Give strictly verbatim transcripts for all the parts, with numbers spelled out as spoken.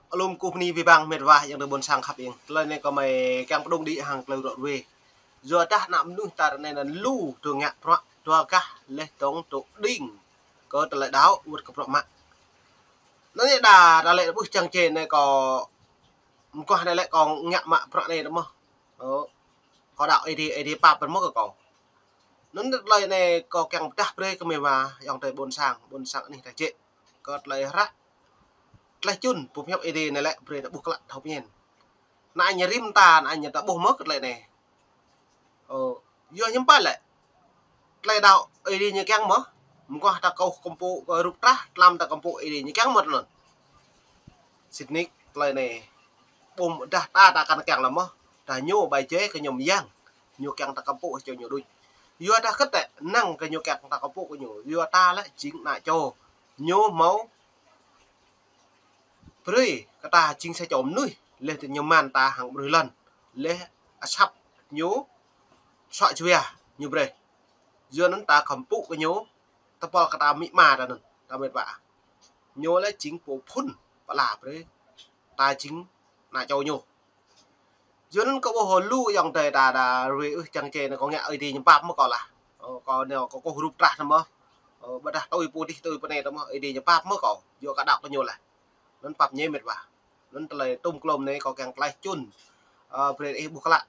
Alum kơ bơni abih bang met wa ayŏng adơi ƀôn sang khăp ing. Tơlơi anai kâo mơi kiăng pơdŏng đĭ hăng tơlơi ră ruai. Yua dah ană mơnuih ta ră anai anŭn lu tơlơi ngă bruă, tơlơi gah laih dơ̆ng tơlơi đing kơ tơlơi đaŏ wơ̆t kơ bruă mă. Anŭn yơh đa, đa lĕ ƀuh čang čê anai kâo mơguah anai lĕ kâo ngă mă bruă anai mơ̆n. Ơ, kâo đaŏ Ơi Adai, Ơi Adai pap mơ̆n kơ kâo. Anŭn tơlơi anai kâo kiăng pơdah brơi kơ met wa ayŏng adơi ƀôn sang, ƀôn sang anih ta jĕ. Kơ tơlơi hră, tơlơi čun, pơhiăp Ơi Adai anai lĕ brơi ta ƀuh klă thâo pơñen. Anai ñu rĭm ta, anai ñu ta ƀuh mơ̆n kơ tơlơi anai. Ơ, yua hiư̆m pă lĕ. Tơlơi đaŏ Ơi Adai ñu kiăng mơ̆n. Mơguah ta kơkuh kơmpŭ kơ rup trah, tlam ta kơmpŭ Ơi Adai ñu kiăng mơ̆n anŭn. Sĭt nik tơlơi anai. Ƀu dah ta, ta kăn kiăng lăm mơ̆n. Dah ñu bai jĕ kơ ñu mơyang. Ñu kiăng ta kơmpŭ čô ñu đôč. Yua dah kơt lĕ, năng kơ ñu kiăng ta kơmpŭ kơ ñu. Yua ta lĕ jing ană čô. Ñu hmâo brơi kơ ta jing sa čô mơnuih, laih dơ̆ng ñu mơ̆n ta hăng mơnuih lŏn, laih asăp ñu suă jua ñu brơi. Yua anŭn ta kơmpŭ kơ ñu, tơpul kơ ta amĭ ama ta anŭn, ta met wa. Ñu lĕ jing pô phŭn pơala brơi ta jing ană čô ñu. Yua anŭn kâo ƀuh lu ayŏng adơi ta, ta rui ưh čang čê anai kâo ngă Ơi Adai ñu pap mơ̆n kâo lah. Ơ, kâo anai kâo kơkuh rup trah anai mơ̆n. Ơ, ƀôdah tui pô adih tui pô anai mơ̆n, Ơi Adai ñu pap mơ̆n kâo. Yua kâo đaŏ kơ ñu lah. Anŭn pap ñe met wa. Anŭn tơlơi tŭm klôm anai kâo kiăng tơlơi čun. Ơ, brơi ih ƀuh klă.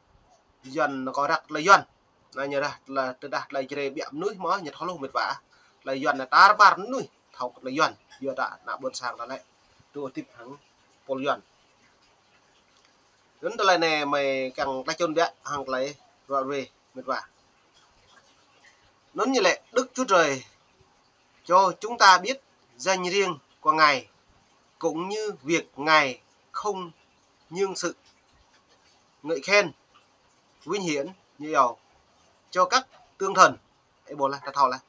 Yuan kâo răk tơlơi Yuan. Anai ñu dah tơlơi, tơdah tơlơi Jrai ƀiă mơnuih mơ̆n, ñu thâo hluh met wa. Tơlơi Yuan anai tar ƀar mơnuih thâo kơ tơlơi Yuan. Yua dah ană ƀôn sang ta lĕ tŭ hơdip hăng pôl Yuan. Anŭn tơlơi anai mơi kiăng tơlơi čun biă hăng tơlơi ră ruai met wa. Anŭn ñu lĕ Đức Chúa Trời cho chúng ta biết danh riêng của Ngài, cũng như việc Ngài không nhường sự ngợi khen, vinh hiển như dầu cho các tướng thần. Ơ, ƀôdah ta thâo lah.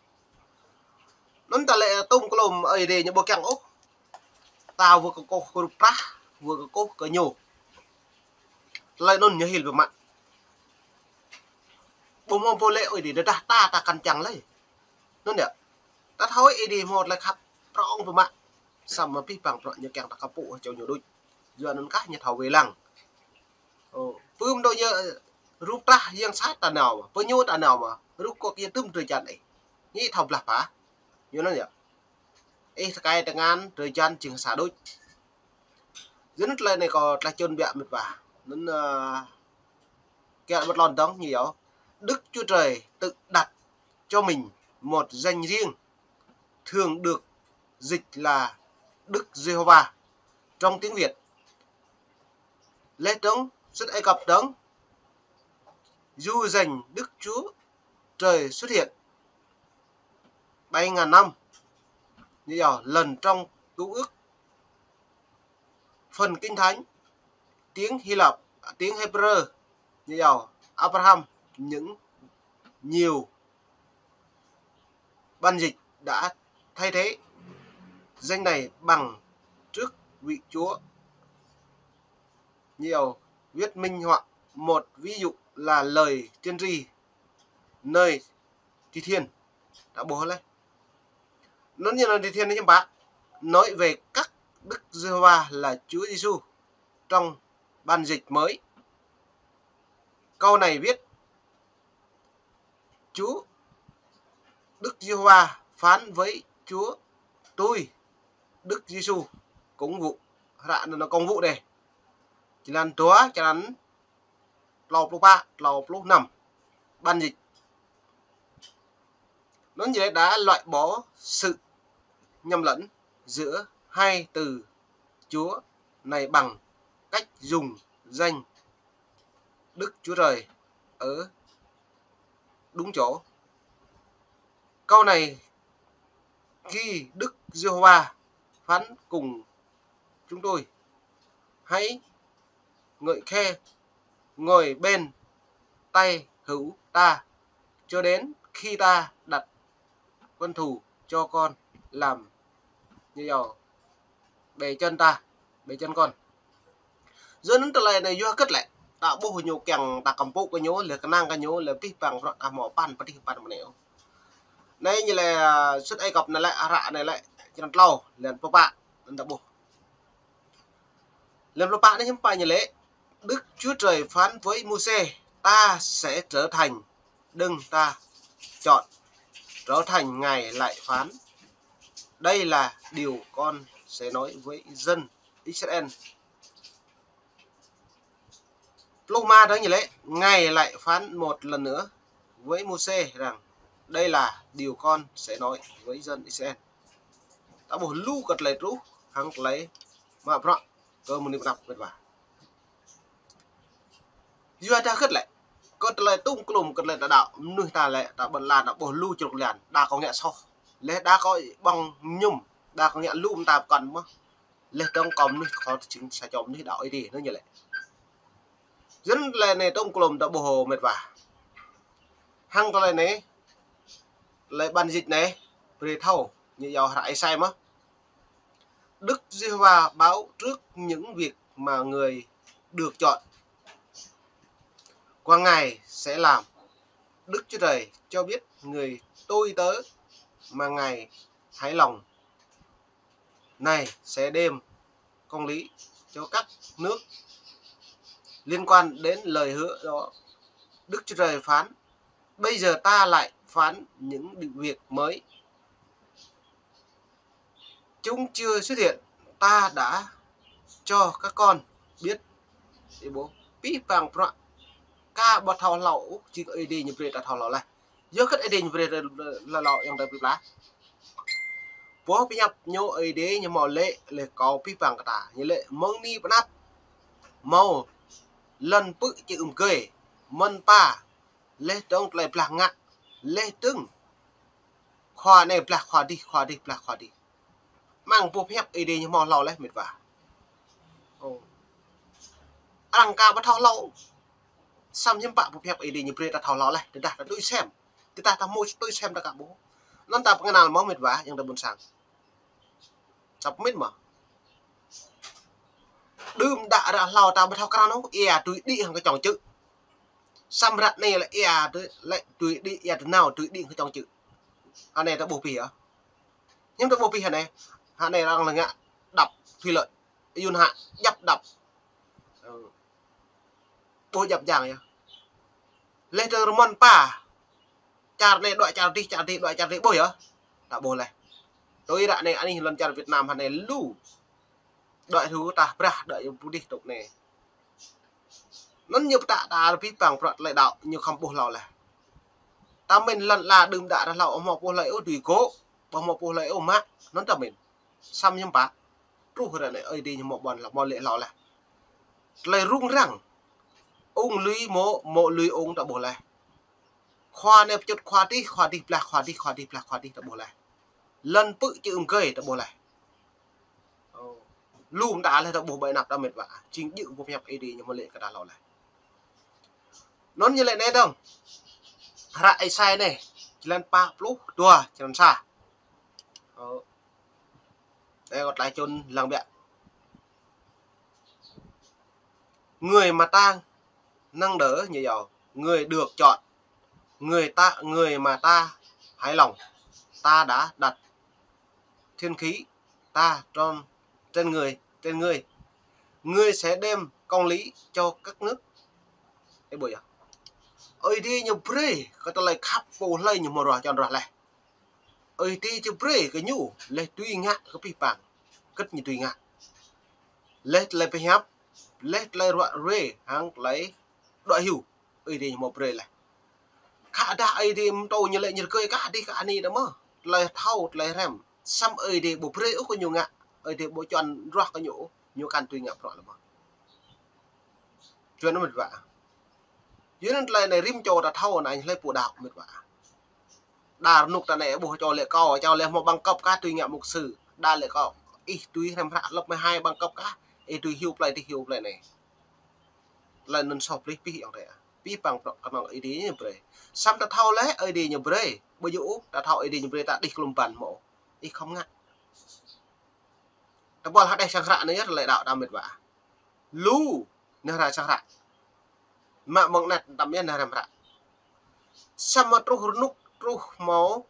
Anŭn ta lĕ tŭm klôm Ơi Adai ñu ƀu kiăng ôh. Ta wơ̆t kơkuh kơ rup trah, wơ̆t kơkuh kơ ñu. Tơlơi anŭn ñu hil biă mă. Ƀu hmâo pô lĕ Ơi Adai, tơdah ta, ta kăn čang lơi. Anŭn yơh. Ta thâo Ơi Adai hmâo tơlơi khăp prŏng biă mă. Samơ̆ abih bang bruă ñu kiăng ta kơmpŭ čô ñu đôč. Yua anŭn kah ñu thâo wai lăng. Ơ, pơm đôč yơh, rup trah yang sat ta nao mơ̆n, pơñu ta nao mơ̆n, rup kok yơh tŭm drơi jăn ih. Ñu thâo blah pă. Yua anŭn yơh. Ih tơkai tơngan drơi jăn jing sa đôč. Yua anŭn tơlơi anai kâo tơlơi čun biă met wa. Anŭn, ơ, kiăng ƀuh lŏn dơ̆ng ñu yơh. Đức Chúa Trời tự đặt cho mình một danh riêng, thường được dịch là Đức Giê-hô-va trong tiếng Việt. Laih dơ̆ng Xuất Ai Cập dơ̆ng, dụ danh Đức Chúa Trời xuất hiện bảy ngàn năm, như dầu lần trong Cựu Ước. Phần Kinh Thánh, tiếng Hy Lạp, tiếng Hebrew, như dầu Abraham, những nhiều bản dịch đã thay thế danh này bằng trước vị Chúa, nhiều viết minh họa. Một ví dụ là lời tiên tri nơi Thi Thiên. Ta ƀuh lĕ. Anŭn ñu anŭn Thi Thiên ñu ƀă nói về các Đức Giê-hô-va là Chúa Giêsu trong bản dịch mới. Câu này viết Chúa Đức Giê-hô-va phán với Chúa tôi Đức Giêsu công vụ. Hră anŭn công vụ anai. Črăn dua, črăn klâo pluh pă, klâo pluh năm. Bản dịch. Anŭn ñu lĕ đã loại bỏ sự nhầm lẫn giữa hai từ Chúa này bằng cách dùng danh Đức Chúa Trời ở đúng chỗ. Câu này ghi Đức Giê-hô-va phán cùng chúng tôi: Hãy ngơi khe ngồi bên tay hữu ta, cho đến khi ta đặt quân thù cho con làm như dầu bề chân ta, bề chân con. Yua anŭn tơlơi anai yua hơget lĕ. Ta ƀuh ñu kiăng ta kơmpŭ kơ ñu, laih kơnang kơ ñu, laih abih bang bruă ta hmâo păn pơdih păn mơneo. Anai ñu lĕ, ơ, Xuất Ai Cập anai lĕ, hră anai lĕ, črăn klâo, lĕ pơpă, anŭn ta ƀuh. Lăm lô pă anai hiư̆m pă ñu lĕ, Đức Chúa Trời phán với Môsê: "Ta sẽ trở thành đấng ta chọn, trở thành Ngài lại phán: Đây là điều con sẽ nói với dân Israel." Pluh rơma dơ̆ng ñu lĕ, Ngài lại phán một lần nữa với Môsê rằng: "Đây là điều con sẽ nói với dân Israel." Ta ƀuh lu kơ tơlơi truh hăng tơlơi mă bruă kơ mơnuih pơanăp mĕt wa. Yua dah hơget lĕ, kơ tơlơi tŭng klum kơ tơlơi ta đaŏ, mơnuih ta lĕ, ta ƀôn lan, ta ƀuh lu čruk lan, đa kâo ngă soh. Laih đa kâo ƀơ̆ng mơñum, đa kâo ngă lu mơta pơkŏn mơh. Laih dơ̆ng kâo mơnuih kâo jing sa čô mơnuih đaŏ Ơi Adai, anŭn ñu lĕ. Yua anŭn tơlơi anai tŭng klum ta ƀuh mĕt wa. Hăng tơlơi anai, tơlơi bản dịch anai, brơi thâo, ñu iâu hră Êsai mơh. Đức Giê-hô-va báo trước những việc mà người được chọn của Ngài sẽ làm. Đức Chúa Trời cho biết người tôi tớ mà Ngài hài lòng này sẽ đem công lý cho các nước. Liên quan đến lời hứa đó, Đức Chúa Trời phán: "Bây giờ ta lại phán những việc mới. Chúng chưa xuất hiện, ta đã cho các con biết." Ih ƀuh, abih bang bruă kâo ƀu thâo hlâo ôh, jing Ơi Adai ñu brơi ta thâo hlâo laih. Yua hơget Ơi Adai ñu brơi ta hlâo hlâo ayŏng adơi plơi pla? Boh pơhiăp ñu Ơi Adai ñu hmâo lĕ, laih kâo abih bang kơ ta. Ñu lĕ mơ̆ng anai pơ anăp hmâo lŏn pư̆ či ưm gơi, mơ̆n pă, laih dơ̆ng tơlơi blah ngă, laih dơ̆ng khua anai blah khua adih, khua adih blah khua adih. Mơ̆ng boh pơhiăp Ơi Adai ñu hmâo hlâo laih mĕt wa. Ơ. Arăng kâo ƀu thâo hlâo. Samơ̆ hiư̆m pă boh pơhiăp Ơi Adai ñu brơi ta thâo hlâo laih, tơdah ta tui sem. Tơdah ta hmâo tui sem ta ka ƀuh. Anŭn ta pơkơnăl mơ̆ mĕt wa, ayŏng adơi ƀôn sang. Ta pơmĭn mơ̆. Đưm đă ră hlâo ta ƀu thâo krăn ôh, ia tui đĭ hăng kơčŏng čư̆. Samơ̆ ră anai lĕ ia tui, lĕ tui đĭ, ia tui nao tui đĭ hăng kơčŏng čư̆. Hơnai ta ƀuh abih yơh. Hiư̆m ta ƀuh abih hơnai? Hơnai arăng lĕ ngă đập thủy lợi, yun hă, djăp đập. Ơ. Ƀuh djăp jang yơh. Laih dơ̆ng rơmơ̆n pă, čar anai đuaĭ čar adih, čar adih đuaĭ čar adih, ƀuh yơh. Ta ƀuh laih. Tui ră anai anih lŏn čar Việt Nam hơnai lu. Đuaĭ hyu tah brah, đuaĭ hyu pơdih tŭk anai. Anŭn ñu pơtă ta abih bang bruă tơlơi đaŏ ñu khŏm ƀuh hlâo laih. Ta mĭn lŏn ala đưm đă ră hlâo ƀu hmâo pô hlơi ôh dưi gô̆, ƀu hmâo pô hlơi ôh mă, anŭn ta mĭn. Samơ̆ hiư̆m pă, truh ră anai Ơi Adai ñu hmâo ƀuăn hlâo, hmâo lĕ hlâo laih. Tơlơi rŭng răng, ung lui mô̆, mô̆ lui ung ta ƀuh laih. Khua anai pơčŭt khua adih, khua adih blah khua adih, khua adih blah khua adih ta ƀuh laih. Lŏn pư̆ či ưm gơi ta ƀuh laih. Ơ. Lu mơta laih ta ƀuh ƀơi anăp ta mĕt wa. Jing djơ̆ boh pơhiăp Ơi Adai ñu hmâo lĕ kơ ta hlâo laih. Anŭn ñu lĕ anai dơ̆ng. Hră Êsai anai, jơlan pă pluh dua, jơlan sa. Ơ. Anai kâo tơlơi čun lăng biă. Người mà ta nâng đỡ, ñu iâu, người được chọn, người ta, người mà ta hài lòng, ta đã đặt thiên khí ta trong, trên người, trên người. Người sẽ đem công lý cho các nước. Ơ, ƀuh yơh. Ơi Adai ñu brơi kơ tơlơi khăp pô hlơi ñu hmâo ruah čŏn ruah laih. Ơi Adai či brơi kơ ñu laih dưi ngă kơ abih bang hơget ñu dưi ngă. Laih tơlơi pơhiăp, laih tơlơi ruă ruê, hăng tơlơi đuaĭ hyu, Ơi Adai ñu hmâo brơi laih. Khă dah Ơi Adai mơtô ñu lĕ ñu rơgơi kah adih kah anih đa mơ̆. Tơlơi thâo, tơlơi hrăm. Samơ̆ Ơi Adai ƀu brơi ôh kơ ñu ngă, Ơi Adai ƀu čŏn ruah kơ ñu ôh, ñu kăn dưi ngă bruă lơi mơ̆. Čuăn mĕt wa. Yua anŭn tơlơi anai rĭm čô ta thâo anai hlơi pô đaŏ mĕt wa. Đa rơnŭk ta anai ƀuh čô lĕ kâo, čô lĕ hmâo bằng cấp kah dưi ngă mục sư. Đa lĕ kâo, ih dưi hrăm hră lớp mười hai bằng cấp kah, ih dưi hyu plơi dih hyu plơi anai. Tơlơi anŭn soh plih pih ayŏng adơi. Pih păng prŏk kơnơ̆ng Ơi Adai ñu brơi. Samơ̆ ta thâo lĕ Ơi Adai ñu brơi. Ƀu djơ̆ ôh, ta thâo Ơi Adai ñu brơi ta đih klum ban mơ̆. Ih khŏm ngă. Ta ƀuăl hơđeh sang hră anai yơh tơlơi đaŏ ta mĕt wa. Lu, neh hră sang hră. Mă mơ̆ng anăt tăm yơh neh hră. Samơ̆ truh rơnŭk, truh hmâo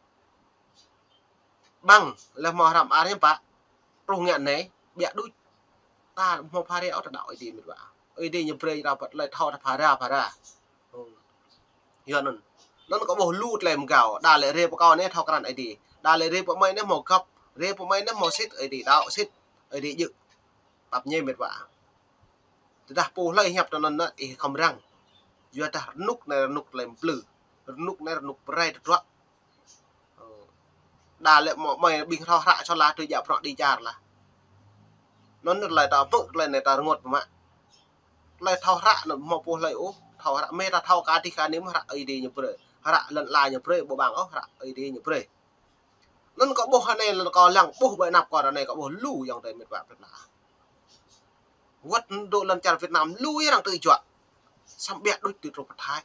ƀăng, laih hmâo hrăm ar hiư̆m pă. Truh ngă anai, biă đuč. Ta hmâo phara ôh ta đaŏ Ơi Adai mĕt wa. Ơi Adai ñu brơi ta pơ tơlơi thâo ta phara phara. Yua anŭn. Anŭn kâo ƀuh lu tơlơi mơgao. Đa lĕ rai pơ kâo anai thâo krăn Ơi Adai. Đa lĕ rai pơ mơi anai hmâo găp. Rai pơ mơi anai hmâo sĭt Ơi Adai đaŏ sĭt Ơi Adai djơ̆. Tap ñe mĕt wa. Tơdah pô hlơi hiăp tơ anŭn anai ih khŏm răng. Yua dah rơnŭk anai rơnŭk tơlơi plư. Rơnŭk anai rơnŭk pơrai tơdruă. Đa lĕ mơ̆ mơi ƀing thâo hră soh lah tui djă prŏng đĭ čar lah. Anŭn tơlơi ta hmư̆ tơlơi anai ta rơngot pơmă. Tơlơi thâo hră anŭn hmâo pô hlơi ôh, thâo hră mơ̆ ta thâo kơ adih kơ anih mơ̆ hră Ơi Adai ñu brơi. Hră lŏn ala ñu brơi, ƀu ƀang ôh hră Ơi Adai ñu brơi. Anŭn kâo ƀuh anai, anŭn kâo lăng ƀuh ƀơi anăp kâo anai kâo ƀuh lu ayŏng adơi mĕt wa pơtla. Wơ̆t dŏ lăm čar Việt Nam lu arăng tơjuă. Samơ̆ ƀiă đôč tui truh pơ Thái.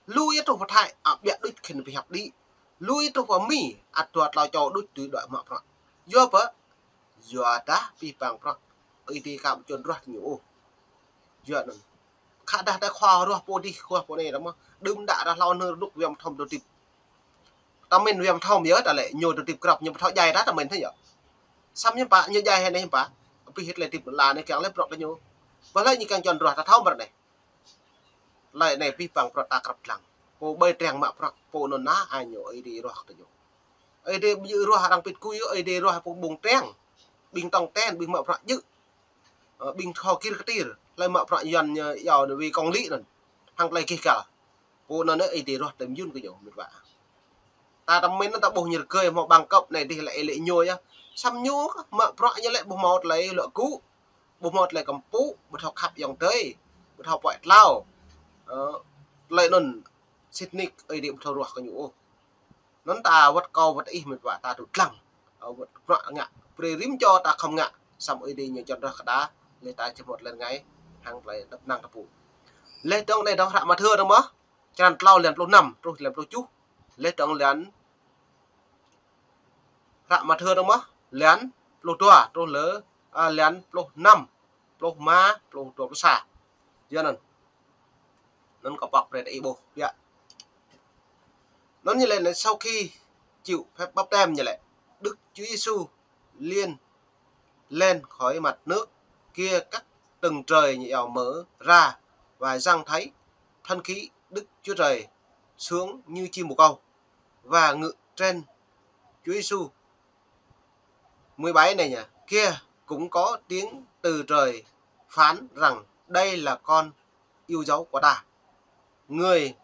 Lu truh pơ Thái, a, ƀiă đôč khĭn pơhiăp đĭ. Lu truh pơ Mi, ăt dua klâo čô đôč tui đuaĭ mă bruă. Yua pơ, yua dah pih pang bruă. Ơi Adai ka ƀu čun ruah ñu ôh. Yua anŭn. Khă dah ta khua ruah pô adih, khua pô anai ră mơ̆. Đưm đă dah hlâo nơ̆r rơnŭk viêm thâm tơtip. Ta mĭn viêm thâm yơh, ta lĕ ñu tơtip krăp ñu ƀu thâo djai dah ta mĭn thâo yơh. Samơ̆ ñu pă, ñu djai hĭ anai pă. Pih hĭ tơlơi tip la anai kiăng lĕ bruă kơ ñu. Ƀơi hlơi ñu kiăng čun ruah ta thâo mơ̆ anai. Tơlơi anai pih pang bruă ta krăp lăng. Pô ƀơi triăng mă bruă, pô anŭn anai ñu Ơi Adai ruah kơ ñu. Ơi Adai ƀu djơ̆ ruah arăng pĭt kui, Ơi Adai ruah pô ƀơ̆ng triăng. Ƀing tŏng ten, ƀing mă bruă djơ̆. Ơ, ƀing thâo kir kơtir, hlơi mă bruă Yuan ñu yua anai wĭ kông lĭ anŭn. Hăng tơlơi gih găl. Pô anŭn anai Ơi Adai ruah tơm yun kơ ñu, mĕt wa. Ta tơm mĭn anŭn ta ƀuh ñu rơgơi hmâo bằng cấp anai dih lĕ ih lĕ ñu yơh. Samơ̆ ñu kơ mă bruă ñu lĕ ƀu hmâo tơlơi luă gŭ. Ƀu hmâo tơlơi kơmpŭ, ƀu thâo khăp ayŏng adơi. Ƀu thâo pơhiăp tlâo. Ơ, tơlơi anŭn sĭt nik Ơi Adai ƀu thâo ruah kơ ñu ôh. Anŭn ta wơ̆t kâo wơ̆t ih mĕt wa ta tŭ lăng. Ơ, wơ̆t bruă ngă. Brơi rĭm čô ta khŏm ngă. Samơ̆ Ơi Adai ñu čun ruah kơ ta. Lĕ ta či hmâo tơlơi rơngai. Hăng tơlơi dăp năng ta pô. Lĕ dơ̆ng anai dơ̆ng hră Mathiơ dơ̆ng mơ̆. Črăn tlâo lan pluh năm, truh lan pluh tơjuh. Lĕ dơ̆ng lan hră Mathiơ dơ̆ng mơ̆, lan pluh dua, truh lơ, a, lan pluh năm, pluh rơma, pluh dua pluh sa. Yua anŭn. Anŭn kâo pŏk brơi ta ih ƀuh, yơh. Anŭn ñu lĕ anai sau khi chịu phép báp-têm ñu lĕ, Đức Chúa Giêsu liền lên khỏi mặt nước kia các tầng trời như ao mở ra và dâng thấy thân khí Đức Chúa Trời xuống như chim bồ câu và ngự trên Chúa Giêsu. Mười bảy này nhỉ, kia cũng có tiếng từ trời phán rằng: "Đây là con yêu dấu của ta, người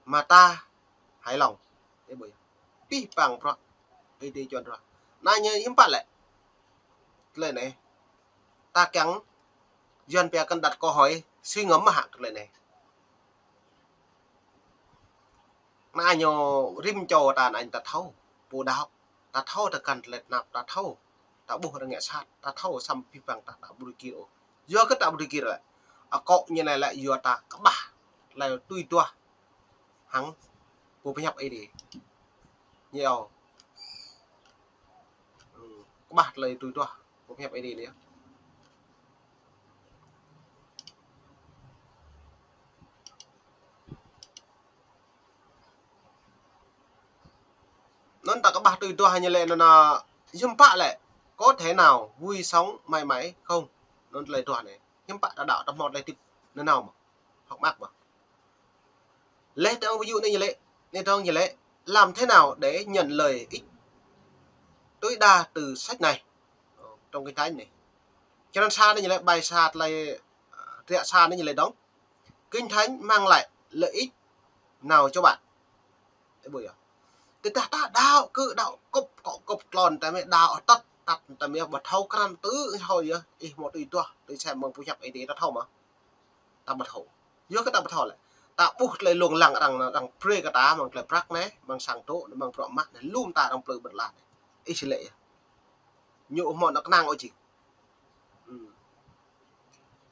mà ta hài lòng." Ih ƀuh yơh. Pih pang bruă Ơi Adai čun ruah. Anai ñu hiư̆m pă lĕ. Tơlơi anai. Ta kiăng Yuan pia kăn đặt câu hỏi suy ngẫm mơ̆ hă tơlơi anai. Anai ñu rĭm čô ta anai ta thâo. Pô đaŏ. Ta thâo ta kăn tơlơi tơnap, ta thâo. Ta ƀuh arăng ngă sat, ta thâo samơ̆ pih pang ta, ta ƀu dưi kir ôh. Yua kơ ta ƀu dưi kir lĕ. Akŏ ñu anai lĕ yua ta kơƀah tơlơi tui duah. Hăng pô pơhiăp Ơi Adai. Ñu yơh. Ơ, kơƀah tơlơi tui duah pô pơhiăp Ơi Adai anai. Anŭn ta kơƀah tui duah ñu lĕ anŭn, hiư̆m pă lĕ, có thể nào vui sống mãi mãi không? Anŭn tơlơi duah anai. Hiư̆m pă ta đaŏ ta hmâo tơlơi hơdip nanao mơ̆. Hŏk mơak mơ̆. Lĕ dơ̆ng ví dụ anai ñu lĕ, anai dơ̆ng ñu lĕ, làm thế nào để nhận lợi ích tối đa từ sách này? Ơ, trong Kinh Thánh anai. Črăn sa anai ñu lĕ, bai sa tơlơi, ơ, triă sa anai ñu lĕ dơ̆ng. Kinh Thánh mang lại lợi ích nào cho bạn? Ih ƀuh yơh. Tơdah ta đaŏ kơ đaŏ kŭp, kŏ kŭp tlôn ta mơ̆ đaŏ tăt, tăt ta mơ̆ ƀu thâo krăn tơ hơi yơh. Ih hmâo tui duah, tui sem mơ̆ng pơhiăp Ơi Adai ta thâo mơ̆. Ta ƀu thâo. Yua kơ ta ƀu thâo lĕ. Ta ƀuh tơlơi lông lăng arăng, arăng brơi kơ ta mơ̆ng tơlơi prăk anai, mơ̆ng sang dŏ, mơ̆ng bruă mă anai, lŏm ta arăng plư ƀơi lŏn anai. Ih sĭ lĕ yơh. Ñu hmâo nao kơnang ôh jing. Ư.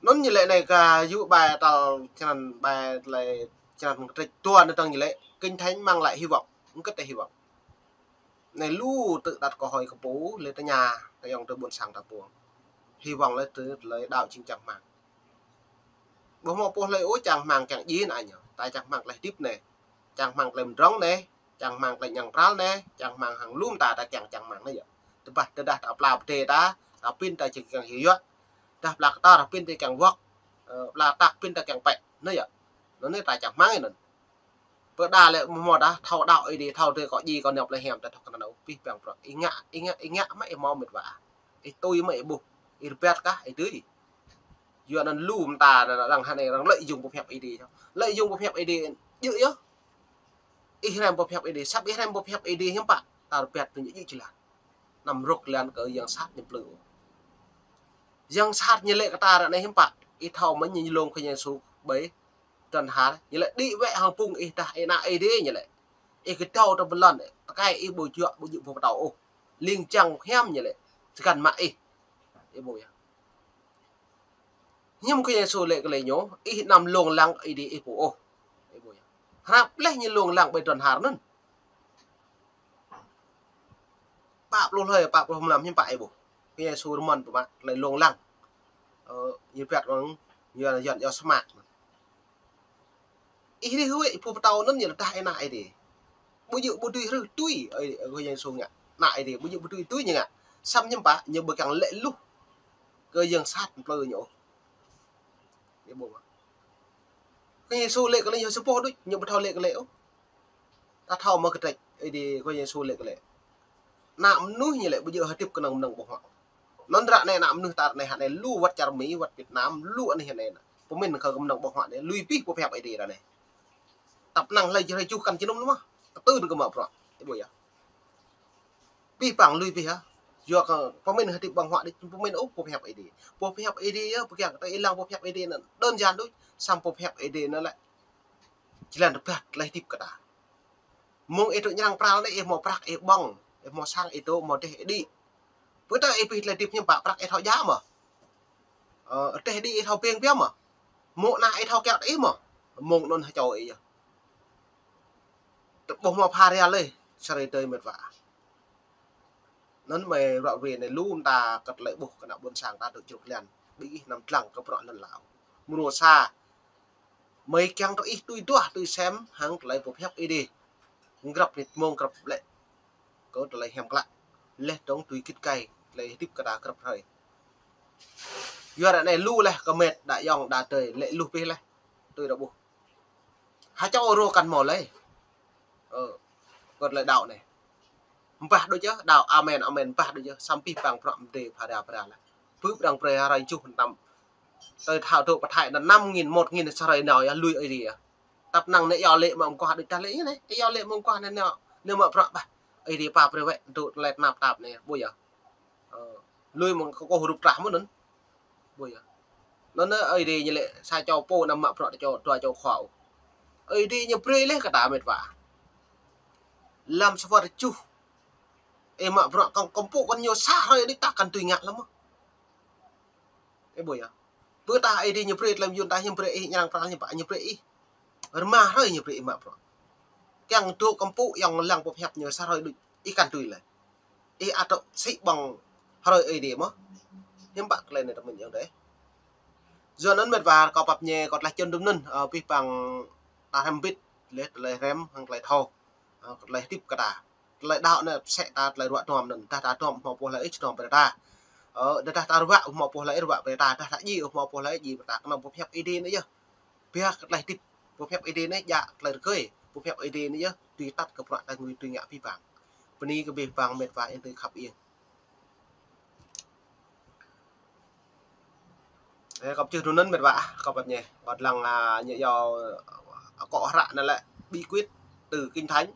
Anŭn ñu lĕ anai kơ yua bai tal črăn bai tơlơi črăn kơtrĕč dua anai dơ̆ng ñu lĕ Kinh Thánh mang lại hy vọng. Hơget tơlơi hy vọng. Anai lu tơ̆ đặt câu hỏi kơ pô, lĕ tơña, tơyŏng tơ ƀôn sang ta pô. Hy vọng lĕ tơlơi đaŏ jing čang hmang. Ƀu hmâo pô hlơi ôh čang hmang kiăng djai anai ñu. Ta čang hmang tơlơi hơdip anai. Čang hmang tơlơi mơdrŏng anai. Čang hmang tơlơi ñang pral anai, čang hmang hăng lŏm ta, ta kiăng čang hmang anai yơh. Tơdah, tơdah ta pla pơdai ta, ta pĭn ta či kiăng hyu yua. Dah pla kơtar pin tơ kiăng wơ̆k, ơ, pla tak pin tơ kiăng pĕ. Anŭn yơh. Anŭn anai ta čang hmang anŭn. Pơ đa lĕ mơ̆ dah thâo đaŏ Ơi Adai, thâo tơ kơ ji kơ nao plei hiam ta thâo kơ nao pih pang prŏ. Ih ngă, ih ngă, ih ngă mă ih hmâo met wa. Ih tui mă ih ƀuh. Ih rơbat kah ih tui. Yua anŭn lu mơta anŭn arăng hơnai arăng lợi dụng boh hiăp Ơi Adai. Lợi dụng boh hiăp Ơi Adai djơ̆ yơh. Ih hrăm boh hiăp Ơi Adai, săp ih hrăm boh hiăp Ơi Adai hiư̆m pă, ta rơbat tơ ñu djơ̆ jơlan. Anăm rŏk lan kơ yang sat ñu plư. Yang sat ñu lĕ kơ ta ră anai hiư̆m pă, ih thâo mơ̆n ñu lông kơ Yang Yêsu ƀơi dron har, ñu lĕ đĭ wĕ hăng pung ih dah ih ană Ơi Adai ñu lĕ. Ih kơdâo tơ bơlon, tơkai ih ƀu juă ƀu djơ̆ boh pơtâo ôh. Ling jang hiam ñu lĕ, sơkăn mă ih. Ih ƀuh yơh. Hiư̆m kơ Yêsu lĕ kơ lĕ ñu, ih anăm lông lăng Ơi Adai ih pô ôh. Ih ƀuh yơh. Hrăp leh ñu lông lăng ƀơi dron har anŭn. Pă pluh hlơi, pă pluh mlam hiư̆m pă ih ƀuh. Kơ Yêsu rơmon pơmă, tơlơi lông lăng. Ơ, ñu rơbat kơ ñu, ñu, ñu sơmăk. Ih rih wĕ pô pơtâo anŭn ñu lĕ dah ih ană Ơi Adai. Ƀu djơ̆ ƀu dưi hrih tui, ơi, ơi, kơ Yang Yêsu ngă. Ană Ơi Adai, ƀu djơ̆ ƀu dưi tui ñu ngă. Săp hiư̆m pă, ñu ƀu kiăng lĕ luh kơ yang sat plư ñu ôh. Ih ƀuh mơ̆. Kơ Yêsu lĕ kơ lĕ ñu sa boh đôč, ñu ƀu thâo lĕ kơ lĕ ôh. Ta thâo mơ̆ kơdrĕč, Ơi Adai kơ Yêsu lĕ kơ lĕ. Ană mơnuih ñu lĕ ƀu djơ̆ hơdip kơnơ̆ng mơnơ̆ng ƀơ̆ng huă. Anŭn ră anai ană mơnuih ta ră anai hă anai lu wơ̆t čar Mi, wơ̆t Việt Nam, lu anih anai. Pơmĭn kơ mơnơ̆ng ƀơ̆ng huă anai, lui pih boh hiăp Ơi Adai ră anai. Tăp năng hlơi jơh hrơi juh kăn jơnum lu mơ̆. Kơtưn kơ mă bruă. Ih ƀuh yơh. Pih pang lui pih yơh. Yua kơ pơmĭn hơdip ƀơ̆ng huă đĭ pơmĭn ôh boh hiăp Ơi Adai. Boh hiăp Ơi Adai yơh, pơkiăng kơ ta ih lăng boh hiăp Ơi Adai anŭn. Đơn giản đôč, săp boh hiăp Ơi Adai anŭn lĕ. Jơlan rơbat tơlơi hơdip kơ ta. Mơ̆ng ih dŏ ñrăng pral anai ih hmâo prăk ih ƀơ̆ng, ih hmâo sang ih dŏ, hmâo rơdêh ih đĭ. Pơ tơ ih pih tơlơi hơdip hiư̆m pă prăk ih thâo djă mơ̆. Ơ, rơdêh ih đĭ ih thâo bêng biă mơ̆. Mô̆ ană ih thâo kiăo ih mơ̆. Mơ̆ng anŭn hơčâo ih yơh. Tơ ƀuh hmâo pha rial lĕ, sa hrơi tơi met wa. Anŭn mơi ră ruai anai lu mơta kơ tơlơi ƀuh kơ ană ƀôn sang ta dŏ jruk lian. Ƀing ih anăm dlăng kơ bruă lŏn lâo. Mrô sa, mơi kiăng kơ ih tui duah, tui sem, hăng tơlơi boh hiăp Ơi Adai. Grăp nit mông grăp lĕ. Kơ tơlơi hiam klă. Leh dŏng tui git gai, tơlơi hơdip kơ ta grăp hrơi. Yua ră anai lu leh kơ met, đa ayŏng, đa adơi, lĕ luh pih leh. Tui đa ƀuh. Hơčâo rô kăn hmâo lơi. Ơ, kơ tơlơi đaŏ anai. Mpah đôč yơh, đaŏ amen, amen, mpah đôč yơh. Săp pih pang bruă mdê phara phara leh. Bưp đang brơi hrơi juh năm. Tơl thâo dŏ pơthai anŭn năm nghìn, một nghìn sa hrơi nao yơh lui Ơi Adai yơh. Tăp năng anai yua lĕ mă mơguah đôč tah lĕ anai. Yua lĕ mă mơguah anai nao, nao mă bruă ƀah. Ơi Adai pap brơi wĕ dŏ tơlơi tơnap tap anai, ƀuh yơh. Ơ, lui mơ̆ng kơ kôh rup trah mơ̆n anŭn. Ƀuh yơh. Anŭn Ơi Adai ñu lĕ sa čô pô anăm mă bruă dua čô, dua čô khua ôh. Ơi Adai ñu brơi leh kơ ta met wa. Lăm sa wơ̆t juh. Ih mă bruă kơ̆ng kơmpŭ kơ ñu sa hrơi đĭ ta kăn tui ngă lăm mơ̆. Ih ƀuh yơh. Pơ ta Ơi Adai ñu brơi tơlơi mơyun ta hiư̆m brơi ih ñrăng pral hiư̆m pă ñu brơi ih. Rơma hrơi ñu brơi ih mă bruă. Kiăng dŏ kơmpŭ yang lăng boh hiăp ñu sa hrơi đôč ih kăn tui lơi. Ih ăt dŏ sĭ ƀơ̆ng hrơi Ơi Adai mơ̆. Hiư̆m pă tơlơi anai tơmĭn yang dêh. Yua anŭn met wa kâo pap ñe kâo tơlơi čun dŭm anŭn, ơ, pih pang ta hrăm bit, leh tơlơi hrăm hăng tơlơi thâo. Ơ, tơlơi hơdip kơ ta. Tơlơi đaŏ anai pơsĕ ta tơlơi ruă duăm anŭn. Dah ta duăm hmâo boh hlơi ih duăm brơi ta. Ơ, dah, dah ta ruă hmâo boh hlơi ih ruă brơi ta. Dah ta djai hmâo boh hlơi ih djai brơi ta. Kơnơ̆ng boh hiăp Ơi Adai anai yơh. Biă kơ tơlơi hơdip. Boh hiăp Ơi Adai anai djă tơlơi rơgơi. Boh hiăp Ơi Adai anai yơh, tui tat kơ bruă ta ngui tui ngă pih pang. Bơni kơ pih pang met wa ih tui khăp ih. Ơ, kâo pơčeh dŭm anŭn met wa, kâo pap ñe. Kâo lăng, a, ñu yua, a, akŏ hră anai lĕ bí quyết từ Kinh Thánh.